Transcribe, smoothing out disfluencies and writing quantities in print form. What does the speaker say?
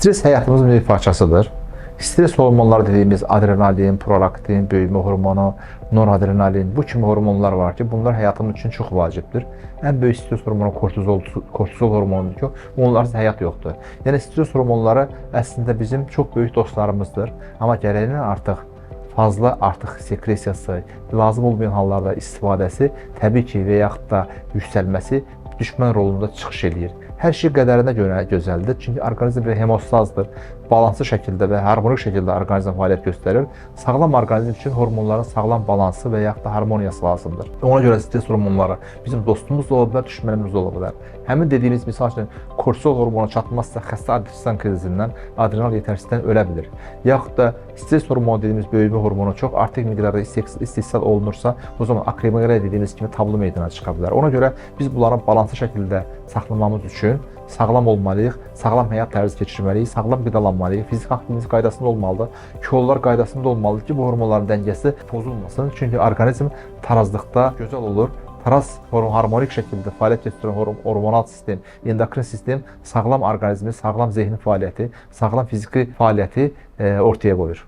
Stres həyatımızın bir parçasıdır. Stres hormonları dediyimiz adrenalin, prolaktin, böyümə hormonu, noradrenalin, bu kimi hormonlar var ki, bunlar həyatımız üçün çox vacibdir. Ən böyük stres hormonu kortizol hormonudur ki, onlarsız həyat yoxdur. Yəni stres hormonları əslində bizim çox böyük dostlarımızdır. Amma gərəyindən artıq fazla artıq sekresiyası, lazım olmayan hallarda istifadəsi təbii ki, və yaxud da yüksəlməsi düşmən rolunda çıxış eləyir. Hər şey qədərinə görə gözəldir. Çünki orqanizm bir hemostazdır. Balanslı şəkildə və harmonik şəkildə orqanizm fəaliyyət göstərir. Sağlam orqanizm üçün hormonların sağlam balansı və yaxud da harmoniyası lazımdır. Ona görə stres hormonları bizim dostumuz da ola bilər, düşmənimiz də ola bilər. Həmin dediyimiz misal üçün kortizol hormonu çatmazsa xəstə adrenal krizindən, adrenal yetərsizlikdən ölə bilər. Yaxud da stres hormonu dediyimiz böyümə hormonu çox artıq miqdarda istehsal olunursa, o zaman akromeqaliya dediyimiz kimi tablo meydana çıxa bilər. Ona görə biz bunların balanslı şəkildə saxlamamız üçün sağlam olmalıyıq, sağlam həyat tərzi keçirməliyik, sağlam qidalanmalıyıq, fiziki aktivliyimiz qaydasında olmalıdır, kilolar qaydasında olmalıdır ki, bu hormonların dəngəsi pozulmasın. Çünki orqanizm tarazlıqda gözəl olur. Taraz harmonik şəkildə fəaliyyət göstərən hormonal sistem, endokrin sistem sağlam orqanizmi, sağlam zehni fəaliyyəti, sağlam fiziki fəaliyyəti ortaya qoyur.